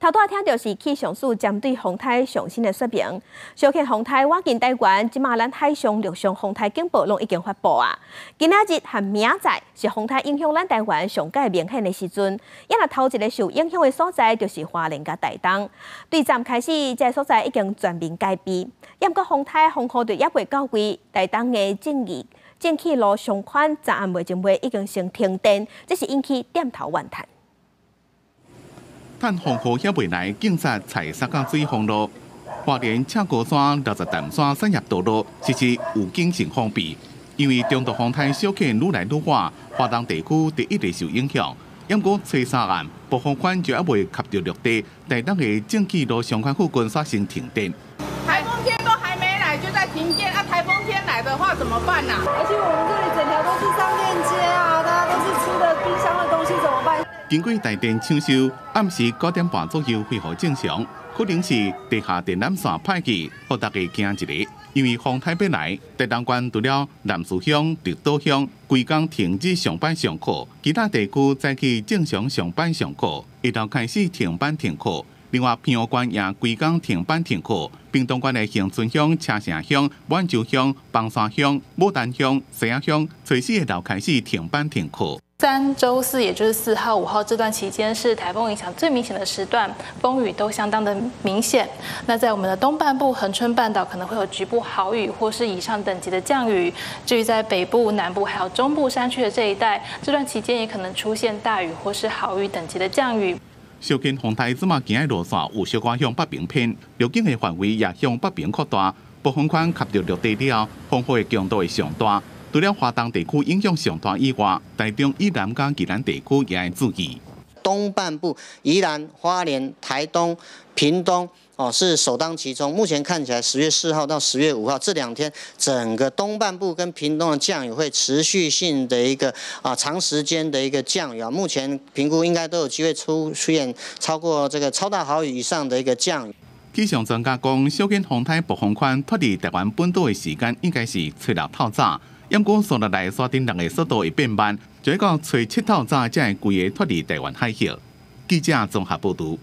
頭拄仔聽著是氣象署針對風颱上新的說明。小犬風颱倚近台灣，這馬咱海上、陸上風颱警報攏已經發布啊。今仔日和明仔載是風颱影響咱台灣上蓋明顯的時陣，也若頭一个受影響的所在就是花蓮佮台東。對昨昏開始，這个所在已經全面戒備。毋過風颱風雨就猶未到位，台東的正氣路上寬，昨暗未前尾已經先停電，這是引起店頭怨嘆。趁風雨猶未來，警察採三甲水封路，花蓮赤高山六十擔山產業道路實施預警性封閉，因為中度風颱小犬愈來愈倚，花東地區第一個受影響。毋過初三暗，暴風圈就猶未及著陸地，台東的正氣路相關附近煞先停電。颱風天都還沒來就在停電，啊颱風天來的話怎麼辦呢？而且我們這裡整條都是商店街啊，大家都是吃的冰箱的東西怎麼辦？經過台電搶修，暗時9點半左右恢復正常，可能是地下電纜線歹去，予大家驚一下。因為風颱欲來，台東縣除了南勢鄉、綠島鄉規工停止上班上課，其他地區早起正常上班上課，下晝開始停班停課。另外，屏東縣也規工停班停課，屏東縣的恆春鄉、車城鄉、滿州鄉、枋山鄉、牡丹鄉、西仔鄉，初四下晝開始停班停課。三周四，也就是4號、5號這段期間，是颱風影響最明顯的時段，風雨都相當的明顯。那在我們的東半部恆春半島可能會有局部豪雨或是以上等級的降雨。至於在北部、南部還有中部山區的這一帶，這段期間也可能出現大雨或是豪雨等級的降雨。小犬風颱這馬行的路線有小可向北邊偏，路徑的範圍也向北邊擴大。暴風圈及著陸地了後，風雨的強度會上大。除了華東地區影響上大以外，台中以南佮宜蘭地區也愛注意。東半部宜蘭、花蓮、台東、屏東哦，是首當其衝。目前看起來，10月4號到10月5號這兩天，整個東半部跟屏東的降雨會持續性的一個長時間的一個降雨啊。目前評估應該都有機會出現超過這個超大豪雨以上的一個降雨。氣象專家講，小犬風颱暴風圈脫離台灣本島的時間應該是初六透早。毋過紲落來山頂人的速度會變慢，就欲到初七透早才會規个脫離台灣海峽。記者綜合報導。